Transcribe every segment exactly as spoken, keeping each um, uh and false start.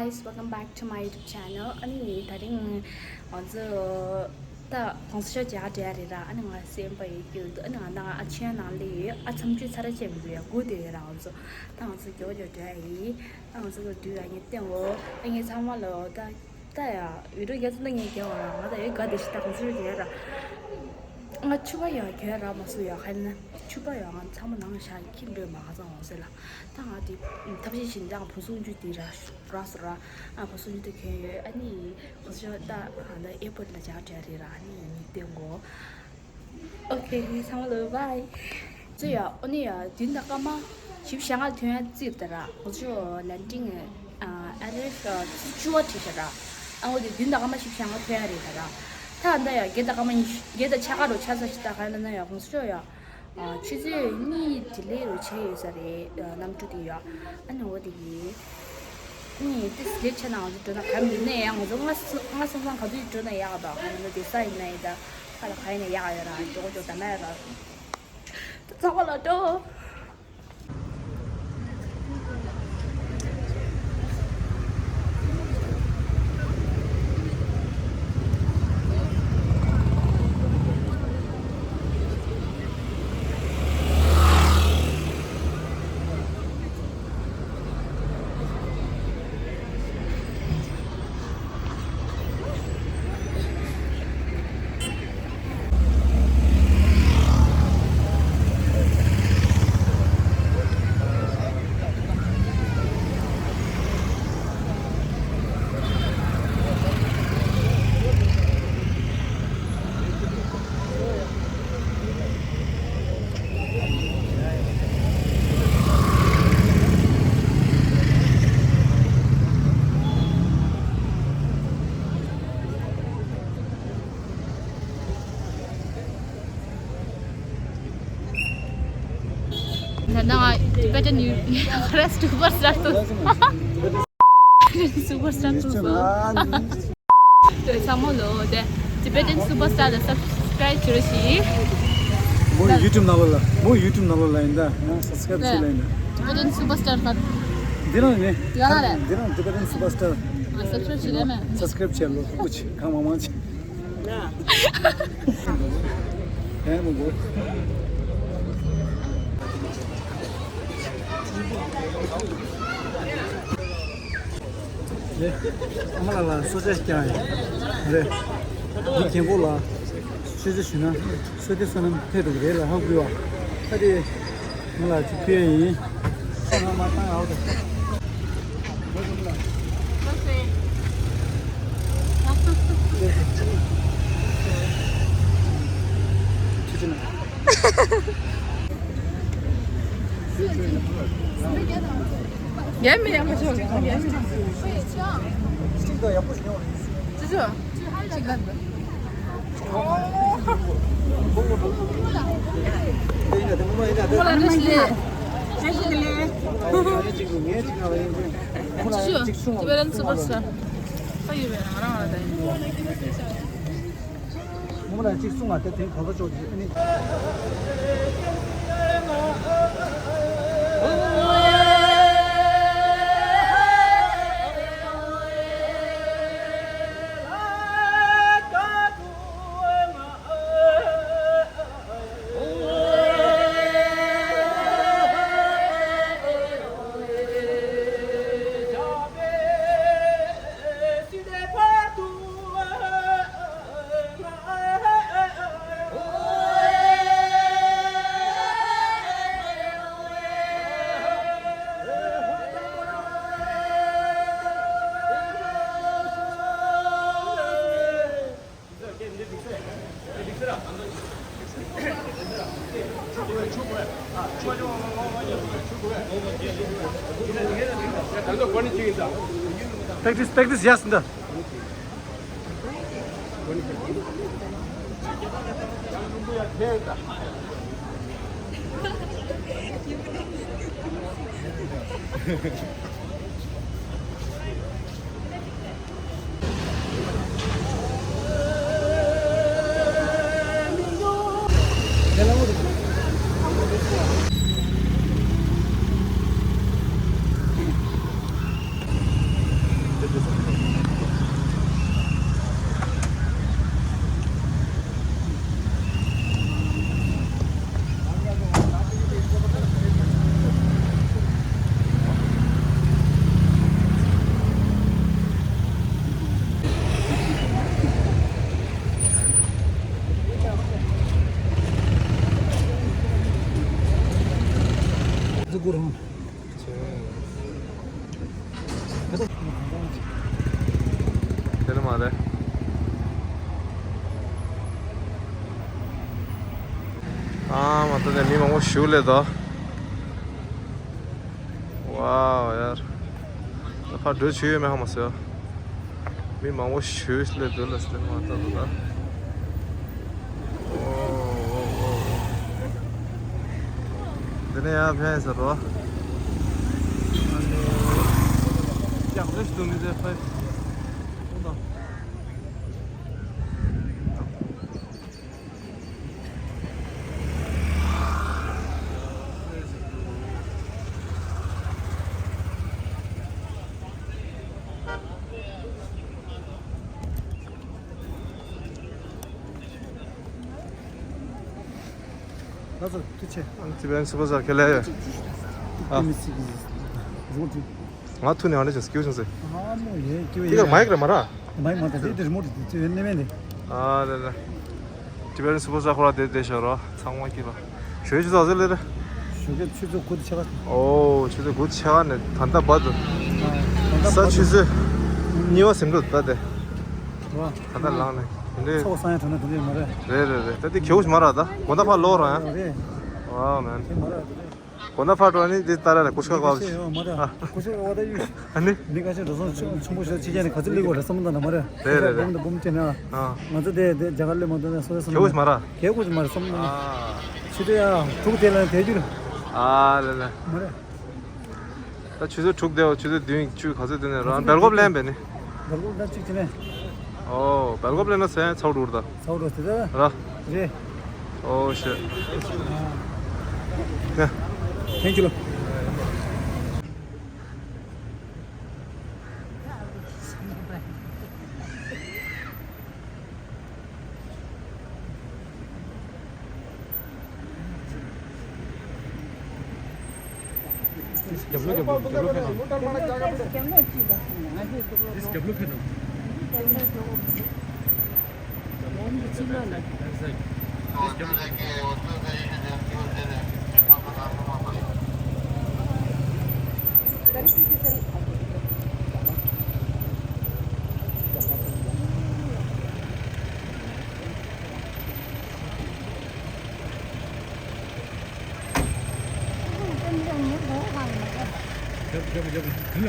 Guys, welcome back to my YouTube channel. ཨ་ནི་ད་རིང་ང་ཚོ་ད་གོང་ས་མཆོག་མཇལ་འཕྲད་རེད་ར། ཨ་ནི་ང་སེམས་པ་ཡོད་རྒྱུ་འདུག་ཨ་ནི་ང་ནང་ཨ་ཆེན་ནང་ལ་ཡོད། ཨ་ཚམ་ཆུ་ཚ་ར་ཅན་འདུག་ཡ་སྒུག་བསྡད་ཡོད་ར། ང་ཚོ་ད་ང་ཚོ་མགྱོགས་མགྱོགས་འགྲོ་ཡ་ཡིན། ཨ་ང་ཚོ་ལ་འགྲུལ་ཡ་ངས་བསྟན་འོ། ཨ་ངས་ཚང་མ་ལ་ད་ད་ཡ་བི་ཌིའོ་རྒྱ་ཚོ་ད་ངས་རྒྱ་བ་ར། ང་ད་ཡོད་དགའ་བདེ་ཞིག་ད་གོང་ས་མཆོག་མཇལ་ར། ང་ཕྱུ་པ་ཡ་གྱོན་ར་མ་སུ་ཡ་ཁ་ན་ཕྱུ་པ་ཡ་ང་ཚང་མ་ནང་བཞག་ཁྱིམ་འགྲོ་མ་ག་ཚང་འོང་ཟེར་ལ། ད་ང་དེ་ཐབས་ཤེས་བྱས་ནས་ད་ང་བུ་སུ་འཇུ་དེ་ར་ར་སོ་ར། ཨ་བུ་སུ་འཇུ་དེ་གྱོན་ཡོད། ཨ་ནི་ཁོ་ཚོ་ད་ཨ་ད་ཨེར་པོར་ཊི་ལ་མཇལ་འཕྲད་རེད་ར། ཨ་ནི་ཉིན་དེ་འགོ། ཨོ་ཁེ། ཚང་མ་ལ་བྷའི། ཚོ་ཡ། ཨོ་ནི་ཡ་བདུན་དང་སྐར་མ་བཞི་བཅུ་ཞེ་ལྔ་ཐོན་ཡ་རྩིས་ད་ར། ཁོ་ཚོ་ལན་ཏིང་ཨ་རེ་བཅུ་བཅུ་བ་བྲིས་ཤག་ར། ཨ་འོ་དེ་བདུན་དང་སྐར་མ་བཞི་བཅུ་ཞེ་ལྔ་ཐོན་ཡ་རེད་ད་ར། ད་ད་ཡ་བརྒྱད་དང་སྐར་མ་ཉི་ཤུ་བརྒྱད་དང་ཕྱེད་ཀ་རུ་ཆ་ཚ་ཞིག་ད་ག་ལ་ན་ཡ་ཁོ་ཚོ་ཡ། ཨ་ཆུ་ཚོད་གཉིས་ཌི་ལེ་རུ་ཆེ་ཡོད་ས་རེད། ཨ་གནམ་གྲུ་དེ་ཡ། ཨ་ནི་འོ་དེ་གི་གཉིས་ཏིས་ལེ་ཆ་ན་ང་ཚོ་འགྲོ་ན་ག་མི་ནས་ཡང་ང་ཚོ་ང་ང་སང་སང་ག་ཚོད་འགྲོ་ན་ཡག་ག་ད། ཨ་ནི་དེ་ས་ཡིན་ན་ཡིན་ད། ཁ་ལ་ག་ཡིན་ན་ཡག་ཡོད་ར། མགྱོགས་མགྱོགས་ད་ན་ཡོད་ར། ད་ཚང་མ་ལ་འགྲོ། ད་ང་Tibetan ཡུ་རེ་སུ་པར་སི་ཊར་དུ། སུ་པར་སི་ཊར་དུ་སོང་། དེ་ཚང་མ་ལོ་དེ་Tibetan Superstar ལ་སབ་སི་ཀ་རེབ་བྱེད་རོགས་ཞུ། མོ་ཡུ་ཊུབ་ནང་ལོགས་ལ། མོ་ཡུ་ཊུབ་ནང་ལོགས་ལ་ཡིན་ད། ཡང་སབ་སི་ཀ་རེབ་བྱེད་ལ་ཡིན་ད། Tibetan Superstar ལ། འདི་རང་ནི། ཡོད་ར་རེད། འདི་རང་Tibetan Superstar། ཨ་སབ་སི་ཀ་རེབ་བྱེད་ལ་མེད། སབ་སི་ཀ་རེབ་བྱེད་ལོ། ཨུ་ཆི་གང་མང་མང་ཆེ། ཡང་མི་འགོ། ཨ་མ་ལགས་ལ་གསོལ་ཇ་ཞིག་རྒྱག་ཡིན། རེད། འདི་རྒན་པོ་ལ་གསོལ་ཇ་ཞུས་ན་བསོད་བདེ་བསོད་ནམས་འཕེལ་འགྲོ་གི་རེད་ལ་ཧ་གོ་བ། ཨ་དེ་ང་ལ་ཅིག་ཕུལ་ཡ་ཡིན། ཁ་ནང་མ་བཏང་ཡག་འདུག་ཡ་མི་ཡ་མ་ཤོག་ཅི་ཅོ། ཁོང་ལ་གཅིག་གསུང་བ་དེ་དོན་གང་ལ་ཅོག་ཅིག་ཨ་ནི། Practice, practice, yes, འདི། དེ་ནི་མ་རེད། ཨ་མ་ད་ནས་མི་མང་པོ་ཞིག་སླེབས་འདུག་ཝའོ་ཡར། ད་ཕར་འགྲོ་ཆོད་ཡོད་མེད་ཧ་མ་སོ། མི་མང་པོ་ཞིག་སླེབས་འདུག་ལ་སྟེ་མ་ད་ད་ད། འོ་འོ་འོ་འོ། འདི་ནས་ཡར་ཕེབས་ཟེར་རོ། ཡག་པོ་ཞིག་འདུག་མི་ཚེ་ཕེབས། ང་ཚོ་ཐུགས་རྗེ་ཆེ། ཨ་ནི་ཅི་བན་སུ་པར་སྟར་ཁེ་ལེ་ཡོད། ཨ། ང་ཐུག་ནས་ཨ་ནི་ཅི་སྐྱོ་བྱུང་ཟེར། ཨ་མོ་ཡེ་སྐྱོ་ཡེ། དེ་ག་མའིག་རེད་མ་ར། མའིག་མ་རེད། དེ་རི་མོ་རེད། དེ་ནས་མེད་ནས། ཨ་ལེ་ལེ། ཅི་བན་སུ་པར་སྟར་ཁོ་ར་དེ་དེ་ཤོར་རོ། ཚང་མ་ཀི་ལ། ཞོ་ཆུ་ཚོད་ཟེར་ལེ་རེད། ཞོ་གི་ཆུ་ཚོད་དགུ་དང་ཕྱེད་ཀ། ཨོ་ཆུ་ཚོད་དགུ་ཕྱེད་ཀ་ནས་ད་ལྟ་བར་དུ། ཨ་ད་ས་བར་དུ་ཆུ་ཚོད་གཉིས་པ་ཟིན་འགྲོ་ད་དེ། རེད་བ། ད་ལྟ་ལངས་ནས་དེ་འདྲའི། ཚོགས་བསགས་ཡ་དྲག་ན་དེ་འདྲས་མ་རེད། རེད་རེད་རེད། ད་དེ་ཁྱེའུ་ཞིག་མ་རག་ད་དགོང་དག་ཕར་ལོག་ར་ཡང་། རེད། ཨ་མེན། དེ་མ་རག་དེ་རེད། དགོང་དག་ཕར་འགྲོ་ནི་དེ་ལྟ་ར་ལ་ཀུ་ཤ་ཁ་བབས་ཤིག་ཨ་མ་རེད། ཀུ་ཤ་ཁ་བ་ད་ཡུ། ཨ་ནི། འདི་ཁ་ཤས་འགྲོ་སོང་ཆུང་ཆུང་པོ་ཞིག་ཕྱི་རྒྱལ་ནས་ག་ཚོད་སླེབས་དགོས་རེད་བསམ་བློ་བཏང་ན་མ་རེད། རེད་རེད་རེད། འབུམ་དང་འབུམ་སྤྲད་ན། ཨ། ང་ཚོ་དེ་དེ་རྒྱ་གར་སླེབས་མ་ཐུབ་ན་སོ་སོ་སོ་ཁྱེའུ་ཞིག་མ་རག་ཁྱེའུ་ཞིག་མ་རེད་བསམ་བློ། ཨ། ཆུ་ཚོད་ཡང་དྲུག་དེ་ལ་དེ་རྒྱུ་རེད། ཨ་ལེ་ལེ། མ་རེད། ད་ཆུ་ཚོད་དྲུག་དེའོ་ཆུ་ཚོད་བདུན་བཅུ་ག་ཚོད་དེ་ནས་རང་སྦེལ་ཀོབ་ལེན་པས་ནི། སྦེལ་ཀོབ་ད་གཅིག་བྱས་ནས། ཨོ་སྦེལ་ཀོབ་ལེན་ན་ཟས་ཚ་བོ་འགྲོ་ར་ད། ཚ་བོ་འགྲོ་དེ་ད། ར། རེད། ཨོ་ཤེ། ཡ། ཐེང་ཀྱུ་ལོ། རྒྱབ་ལོགས་རྒྱབ་ལོགས་རྒྱབ་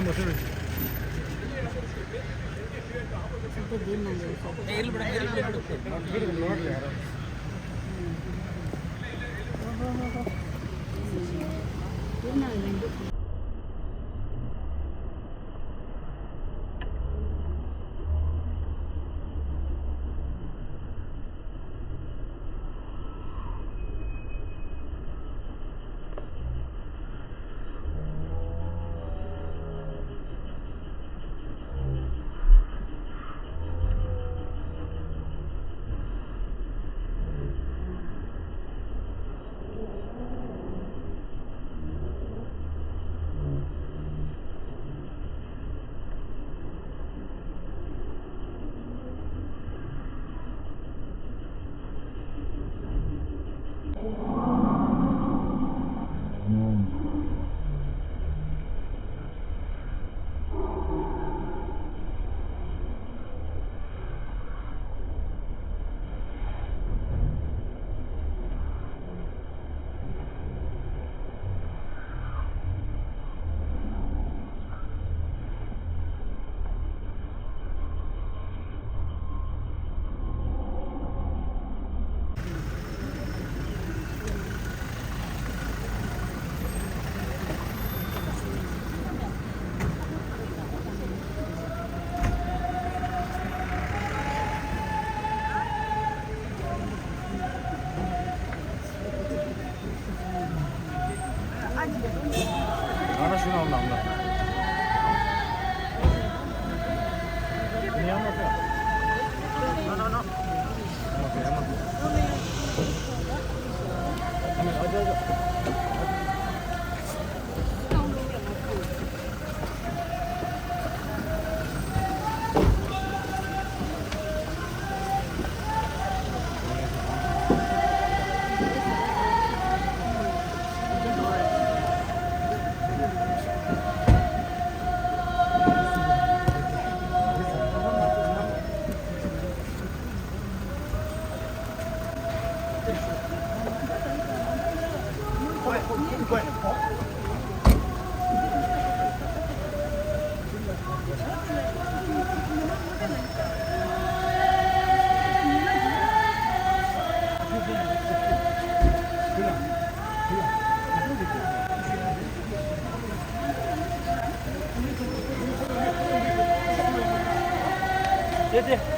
ལོགས་ཕེབས་དང་། རྒྱབ་ལོགས་ཕེབས་དང་། རྒྱལ་བ་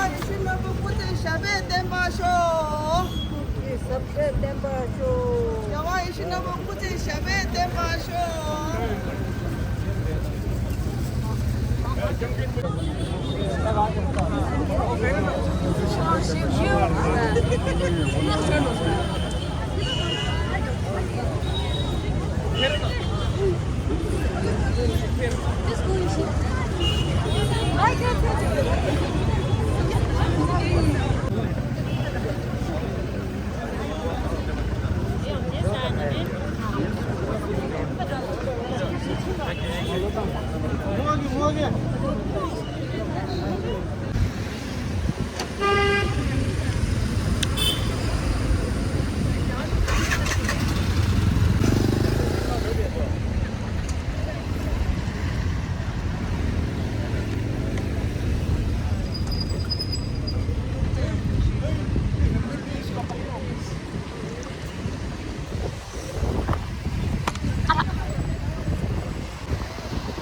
ཡིད་བཞིན་ནོར་བུ་སྐུ་ཚེ་ཞབས་པད་བརྟན་པར་ཤོག་སྐུ་ཚེ་ཞབས་པད་བརྟན་པར་ཤོག་རྒྱལ་བ་ཡིད་བཞིན་ནོར་བུ་སྐུ་ཚེ་ཞབས་པད་བརྟན་པར་ཤོག་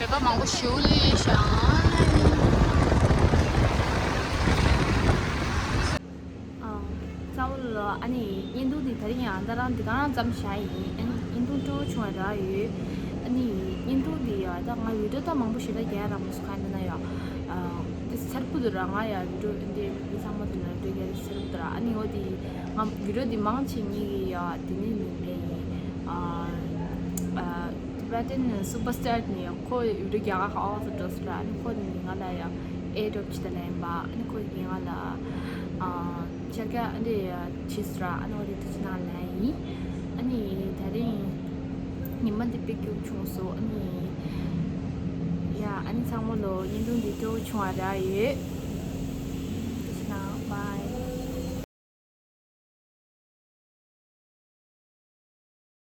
བོད་པ་མང་པོ་ཞིག་སླེབས་ཤག་ཨ། རྩ་བ་ལ་ཨ་ནི་བརྙན་ཐུང་འདི་དེ་རིང་ཡང་ད་རང་འདི་ག་རང་ཙམ་བཞག་ཡིན། ཨ་ནི་བརྙན་ཐུང་སྤྲོ་བོ་བྱུང་བ་རག་ཡོད། ཨ་ནི་བརྙན་ཐུང་འདི་ཡང་ད་ང་བི་ཌིའོ་ད་མང་པོ་ཞིག་ད་རྒྱག་རག་མ་སོང་། གང་ཡིན་ན་ཡང་ཨ། འདི་གསར་པོ་འདུག་ར། ང་ཡང་བི་ཌིའོ་འདི་འདི་ཚང་མ་འདི་ལ་བི་ཌིའོ་རྒྱག་གསར་པོ་འདུག་ར། ཨ་ནི་འོ་འདི་ང་བི་ཌིའོ་འདི་མང་ཆེ་ངེད་ཀྱི་ཡང་འདི་ནས་ནི་མེད་ཡིན། ཨ། ཨ། Tibetan superstar ནི་ཁོ་བི་ཌིའོ་རྒྱག་ག་ཧ་ཨོ་སོ་འགྲོ་སོང་ར། ཨ་ནི་ཁོ་ནི་ང་ལ་ཡང་ཨེ་ཌོབ་ཅི་ད་ལན་པ། ཨ་ནི་ཁོ་ཡིས་ང་ལ་ཨ། ཤར་རྒྱག་ཨ་འདི་བྱས་སོང་ར། ཨ་ནི་འོ་དེ་དུས་ནང་ལ་ཡིན། ཨ་ནི་དེ་རིང་ཉི་མ་འདི་དཔེ་སྐྱིད་པོ་བྱུང་སོང་། ཨ་ནི་ཡ་ཨ་ནི་ཚང་མ་ལོ་བརྙན་ཐུང་འདི་སྤྲོ་བོ་བྱུང་བ་རག་ཡོད། དེ་ནང་bye།